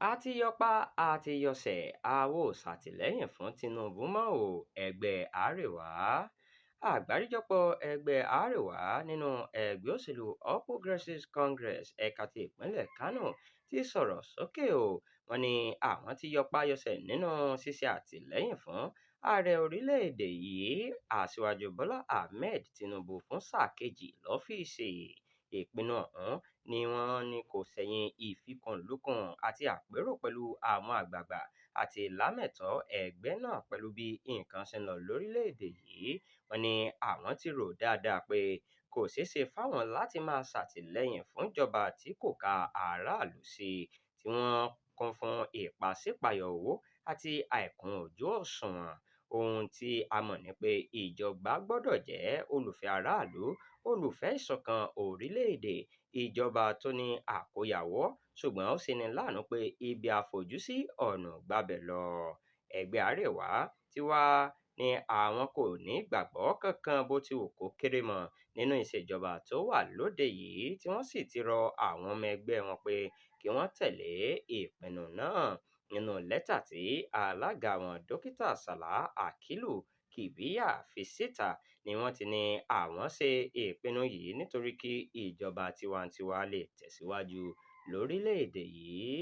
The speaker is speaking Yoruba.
A ti yọpa, a ti yọsẹ̀, a ò ṣàtìlẹ́yìn fún Tinubu mọ́ o – Ẹgbẹ́ Arewa. Àgbáríjọpọ̀ Ẹgbẹ́ Arewa nínú ẹgbẹ́ òṣèlú All Progressives Congress ẹ̀ka ti ìpínlẹ̀ Kano ti sọ̀rọ̀ sókè o, wọ́n ní àwọn ti yọpa yọsẹ̀ nínú ṣíṣe àtìlẹ́yìn fún ààrẹ orílẹ̀-èdè yìí Aṣíwájú Bọ́lá Ahmed Tinubu fún sáà kejì lọ́fíìsì. Ìpinnu ọ̀hún ni wọ́n ní kò ṣẹ̀yìn ìfikùnlukùn àti àpérò pẹ̀lú àwọn àgbààgbà àti lámẹ̀tọ́ ẹgbẹ́ náà pẹ̀lú bí nǹkan ṣe ń lọ lórílẹ̀-èdè yìí. Wọ́n ní àwọn ti rò dáadáa pé kò ṣeéṣe fáwọn láti máa ṣàtìlẹ́yìn fúnjọba tí kò ka aráàlú sí, tí wọ́n kún fún ìpàsípààyọ owó àti àìkún ojú òṣùwọ̀n. Ohun tí a mọ̀ ni pé ìjọba gbọdọ̀ jẹ́ olùfẹ́ aráàlú, olùfẹ́ ìṣọ̀kan orílẹ̀-èdè, ìjọba tó ní àkóyawọ́, ṣùgbọ́n ó ṣe ní láàánú pé ibi á fojú sí ọ̀nà ò gbabẹ̀ lọ. Ẹgbẹ́ Arewa tí wàá ní àwọn kò ní ìgbàgbọ́ kankan bó ti wù kó kéré mọ́ nínú ìṣèjọba tó wà lóde yìí, tí wọ́n sì ti rọ àwọn ọmọ ẹgbẹ́ wọn pé kí wọ́n tẹ̀lé ìpinnu náà. Nínú lẹ́tà tí alága wọn, Dókítà Salah Akilu Kibiya, fi síta ni wọ́n ti ní àwọn ṣe ìpinnu yìí nítorí kí ìjọba tiwantiwa lè tẹ̀síwájú lórílẹ̀-èdè yìí.